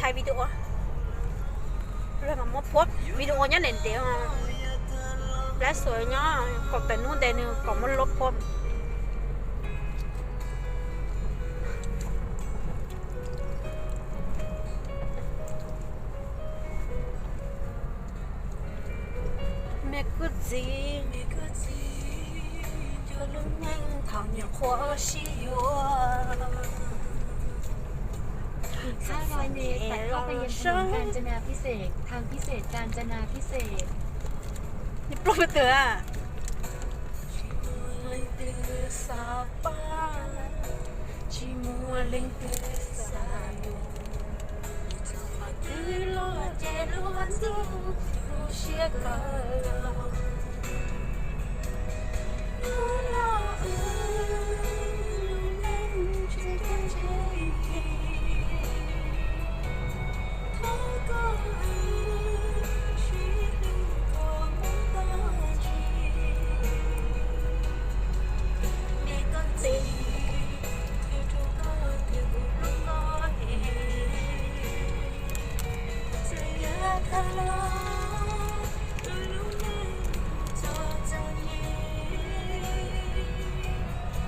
Video, muab pub video nyob ntev ntev, lab xuas nyob kom tawm hnub ntev nws kom muab lub pub. Me kwv txiv, lub neej thaum nyuam qhuav sib yuav. Thab Kaañcana Pis Xes, Thab Kaañcana Pis Xes. Nws pluj twg a? Tsis muaj leej twg xav pab, tsis muaj leej twg xav yuav. Txawm qhov twg los ces luag ntxub, tu siab kawg los. Hnub no wb lub neej tsis tau ntshe, thov koj wb sib hlub kom muaj tag nrho. Me koj txiv, qhia rau koj tias kuv hlub koj heev. Txawm yuav tag los, wb lub neej txom txom nyem.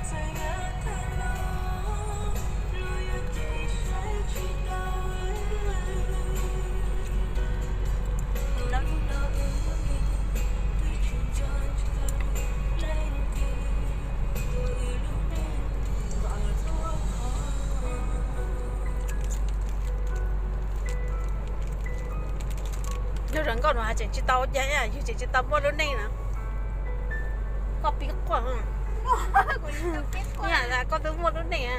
Txawm yuav tag los, luag yuav cem saib tsis taus. Hnub no wb twb tsis nco ntshaw leej twg, ua wb lub neej kom tuag qhov. Yog zoo nkauj no tseem tsis tau ua cas, yus tseem tsis tau muaj lub neej na. Koj pib quaj, koj twb muaj lub neej.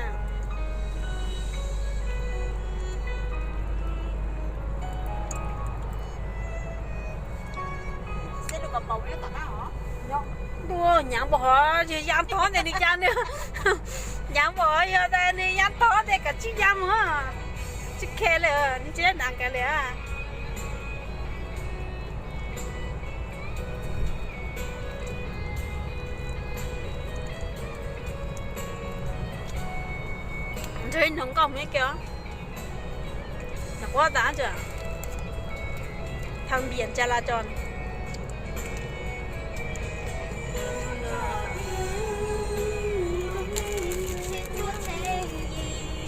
Ntuj, hnyav npaum hov, yog ya thov ntawm nws cas nws, hnyav npaum hov yog tas nws ya thov ntawm kom tsis ya mus, tsis khe li, nws tsis dab nas kav li. Ntshe ib hnub nkauj mus ib ke os. Nws quaj tas tsa, thas npias ntsa la tso.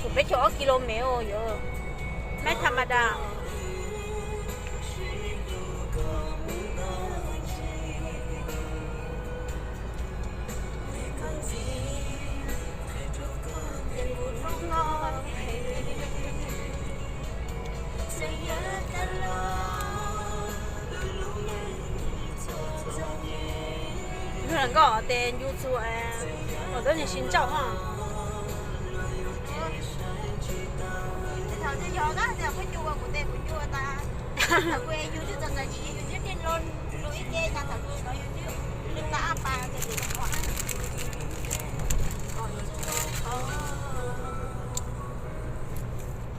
Kuv peb caug ob kis lus mev os, yog mab tham ma das. Nkauj tes ncu txug, ua tab sis ntsaum ho.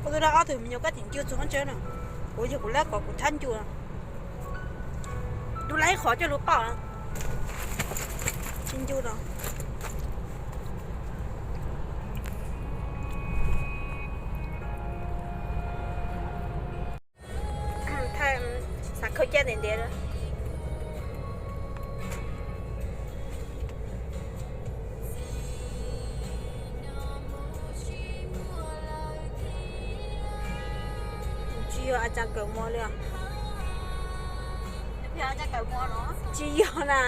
Koj twb dab ob tug me nyuam koj tseem ncu txug qhov ntse na. Kuv yog kuv lab kom kuv thab ncu. Tus lab ib qhov coj lug pauj. Tsis ncu los. Xav khaws caj ntiav ntiav. Tsis yog a tsaa kawm muag li os. Tsis yog na.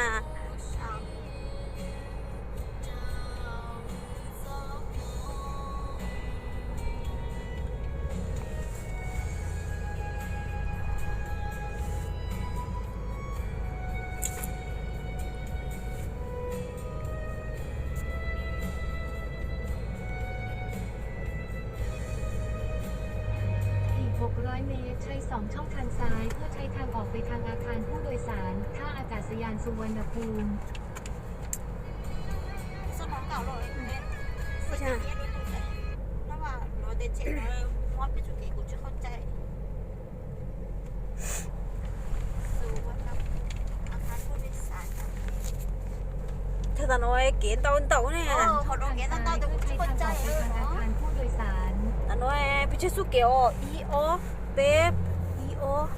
อีก หกร้อย เมตร ใช้ สอง ช่องทางซ้าย เพื่อใช้ทางออกไปทางอาคารผู้โดยสาร ท่าอากาศยานสุวรรณภูมิ Thaj tam nuav kev ntau ntau ne. Tam nuav pes tsawg xub kev os, ib ob. Peb, ib, ob,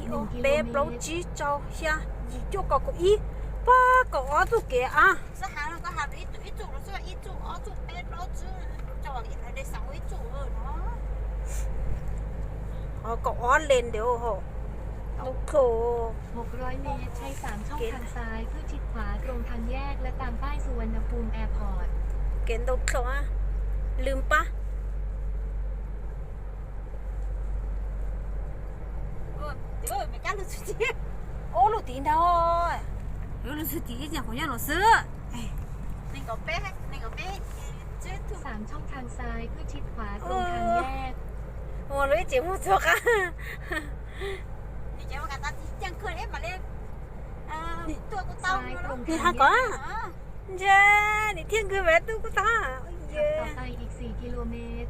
ib, ob, peb, plaub, tsib, rau, xya, yim, cuaj, kaum, kaum ib. Pab kaum ob txoj kev a. Kaum ob lees ntawd hos. Ntau kawg. หกร้อยเมตร ใช้ สาม ช่องทางซ้าย เพื่อชิดขวาตรงทางแยก และตามป้ายสุวรรณภูมิ Airport. Kev ntau kawg, lwm pab. Ua lub tid ntag, lub tid ib nyuag qhov nyob no xwb. สาม ช่องทางซ้าย เพื่อชิดขวาตรงทางแยก Ua lub ib ces mus txog qab. Nws hais kom, ntshe nws thiaj nkag vas tuaj kuj tau. ขับต่อไปอีก สี่ กิโลเมตร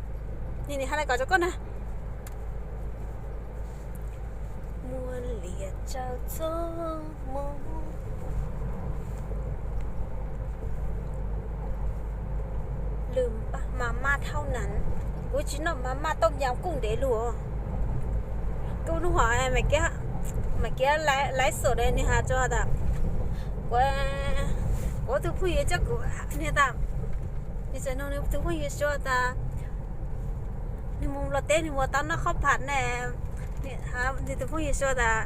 Nws hais li ko rau koj na. Muaj lias tsawv txog mus. Lwm pab, mas maj thauj nas, kuv tsis noj mas maj tooj yam kuj ntev lug. Kuv hnub hov mas kiab laiv xom nws has rau tas, kuv, kuv tus phooj ywg coj kuv, nws tas, nws txawm nug nws tus phooj ywg Suav tas, nws mus Nplog teb nws puas tau noj qhauj phav ne. Nws tus phooj ywg Suav tas,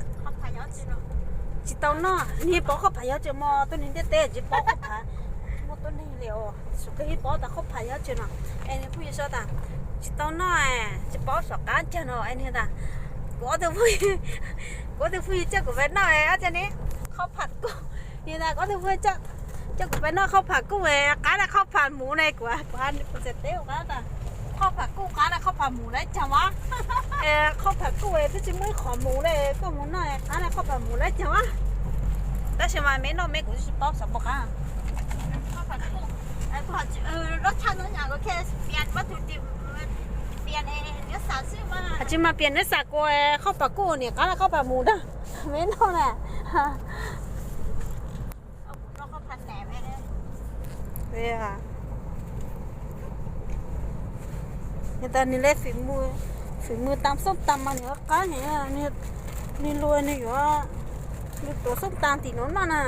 tsis tau noj, nws paub qhauj phav, yog tsis muaj tuab neeg ntiaj teb tsis paub qhauj phav. Muaj tuab neeg li os, tsuas kawg ib paub tas qhauj phav yog tsis no. Es nws phooj ywg Suav tas, tsis tau noj, tsis paub xyov qab ntag no. Es nws tas, kuv ob tug phooj ywg, kuv ob tug phooj ywg coj kuv pais noj ob cag ne, qhauj phav kuj. Nws tas kuv ob tug phooj ywg coj kuv pais noj qhauj phav kuj, qab na qhauj phav mus ne, kuv, kuv txawm teb ua qab tas, qhauj phav kuj qab na qhauj phav mus lawv caag mas. Qhauj phav kuj twb tsis muaj ib qho mus li, koj mus noj qab na qhauj phav mus lawv caag mas. Tab sis mas me noj me kuv tsis paub xyov puas qab. Has tsis mas piam nws xam kuv qhauj phav kuj niam qab na qhauj phav mus ntag. Me noj na. Nws tas nws le fim mus, fim mus tam xoob tas mas nws qab, nws luag nws yuav, nws tuav xoob tas tim nuav noj na.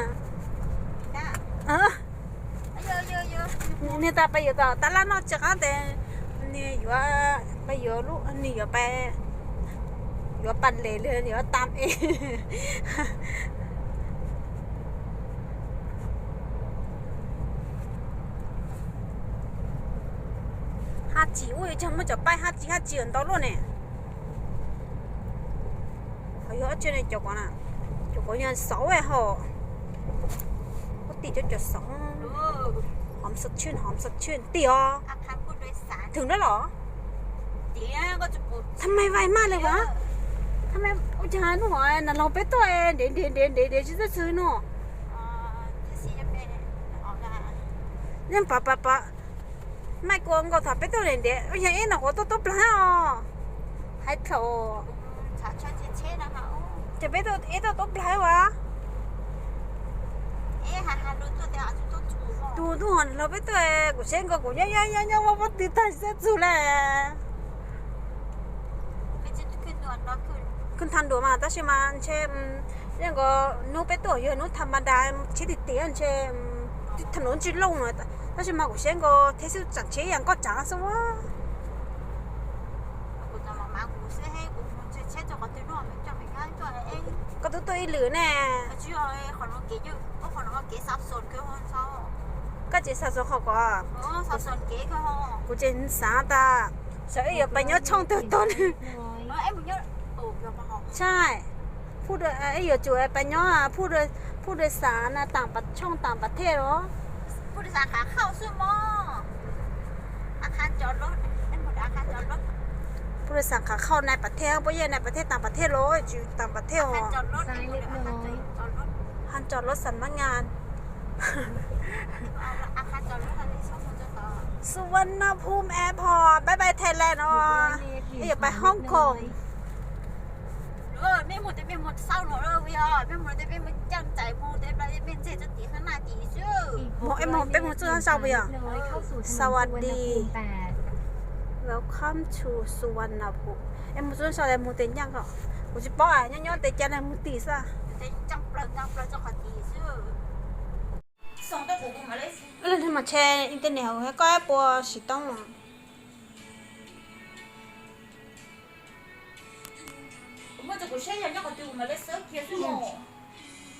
Nws tas pais yuav tom tab laj noj tsis qab tes, nws yuav pais yuav lub, nws yuav pais, yuav pas les li yuav tam es. Hab Tsis, ua cas muaj cov paib Hab Tsis Hab Tsis ntau luaj ne. Ho yog ob tsi ne cov ko na, cov ko yog xauv hos, ua tim cov cov xauv, hom xas tshwj hom xas tshwj tim os. Thwm dab los, tha maj vais maj le vas, tha maj ua cas hnub hov nas laug peb tuaj ntev ntev ntev ntev tsis txawj txwg no. Yeej pav pav pav, maj kua nkaus thaum peb tuaj ntev ntev, ua cas ib no quav tuaj tub plag os. Hais thaum, ces peb tuaj ib tuaj tub plag as. Tus ntuj hov nas laug peb tuaj, kuv saib nkaus kuv nyob nyob nyob nyob muaj pob tw tag tsis txawj txug le. Khwj tha nruas mas tab sis mas ntshe, yeej nkaus hnub peb tuaj yog hnub tha ma da, tsheb tim tim ntshe, tha nruas ntsis looj no, tab sis mas kuv saib nkaus theb xwb tsaam tsheb yam nkoj tsaav xwb. Koj twb tuaj ib lwm ne. Koj tsev xav xov qhov ko, kuv tseem xav tas, xyov wb yuav pab nyob tshooj twg tod ne. Sai, wb yuav tsum pab nyob, phu dua xav na, taam pas tshooj taam pas thej los. Phu dua xav qhav khauj nai pas thej, puab yeej nai pas thej taam pas thej los, tsis taam pas thej os. Hab tso lub xam nab ngas. Suvarnabhumi Airport, bye bye Thailand os. Wb yuav pais Hong Kong. Mus, peb mus txog sab sau puas yog? Sawadee. Welcome to Suvarnabhumi. Es mus txog saud es mus tim ncaj ko. Kuv tsis paub, nyob nyob tes cas ne mus tim xwb. Leej twg mas tshe internet hauv koj puas siv toob?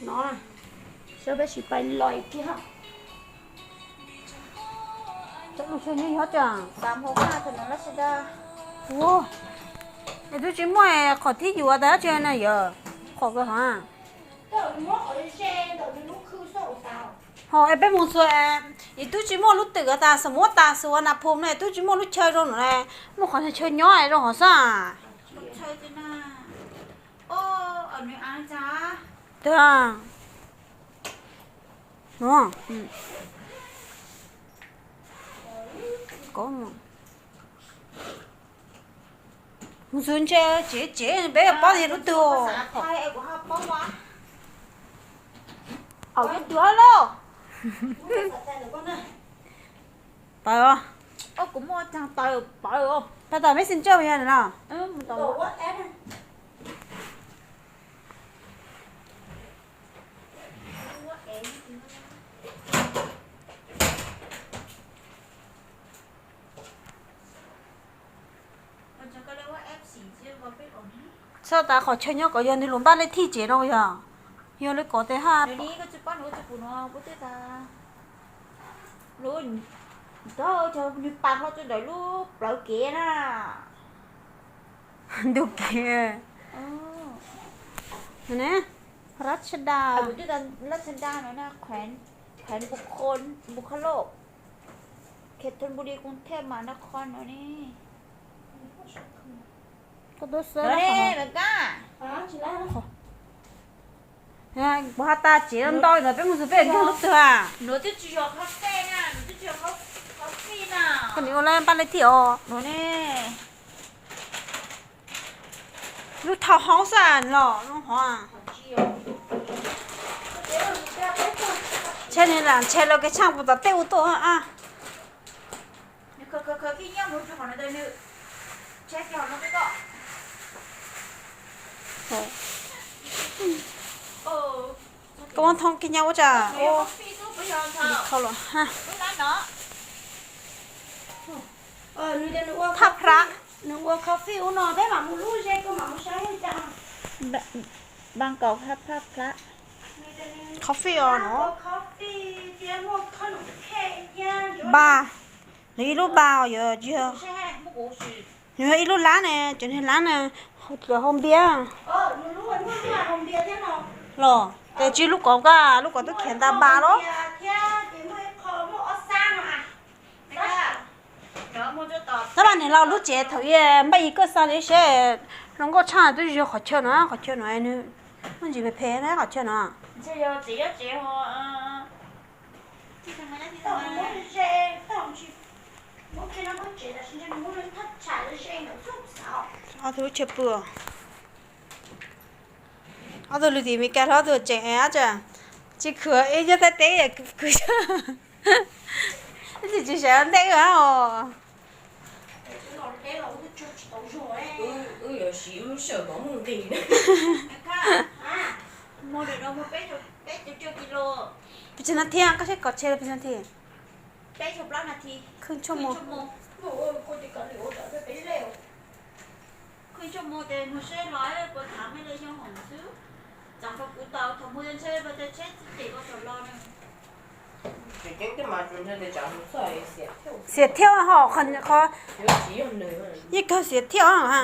No, sawv peb sim pais lom kiag. Cov lus xyov nyob yog tias, es twb tsis muaj qhov thib yus tas dab tsi na yog, qhov kawg hov. Ho es peb mus txog es twb tsis muaj lub twm tas, xam muab tas xus na phum no twb tsis muaj lub chaw zoo na, muaj qhov chaw nyob zoo hov xwb. Mus txog ntshe tsev tsev peb paub tias lub twg. Aum, yog twg lauj? Pawv os. Kuv muaj tag tawm pawv os. Tau tawm messenger yog no. Txhob tas qhov chaw nyob kom yog nws lus npaj lej thij tsev no yog, yog li kom tes haj. Nws pas hlo rau ntawm lub plawv kev na. Ntug kev. Rachada. Rachada no na, kheev Bukalo, Kanchanaburi, Kunthe, Manakho no ne. Koj tuaj xwb. Puas has tas tsev ntau ntau no peb mus xwb peb nkag lub twg a? Koj nim ua laj npaj lej thij os. Lub thaj hoob xwb los zoo hov. Ntshe nws lam ntshe los kev tshaaj puas tom tej ua tuaj a. Koj muab thoob kiag nyob ua cas. Thaj plab. Nws ua coffee ua no peb mam mus lub ze koj mam mus saib cas. Bangkok thaj plab. Coffee os no. Ba, nws ib lub ba os yog tsis yog. Nws yog ib lub lab ne, cov niag lab ne, cov hau npiab. Los ces tsis lub kov ka, lub kov twb khiav nta ba los. Tab mas niam laus lub tsev thaum ub npaj ib koj xa li seb zoo nkauj tshaj twb yog qhov chaw no, qhov chaw no nws muaj ntsis phem phem na qhov chaw no. Ob tug lub chaw pw, ob tug lwm tim Meskas hlob, ob tug tseem ab tsa, tsis khwv ib nyuag thaib teb khwv, tsis tsis sawv ntej os. Pes tsawg nas this, koj saib kov tseg pes tsawg nas this? Kheej tshuaj moo. Xiam thiab ho, qhov yeej kawg xiam thiab ha.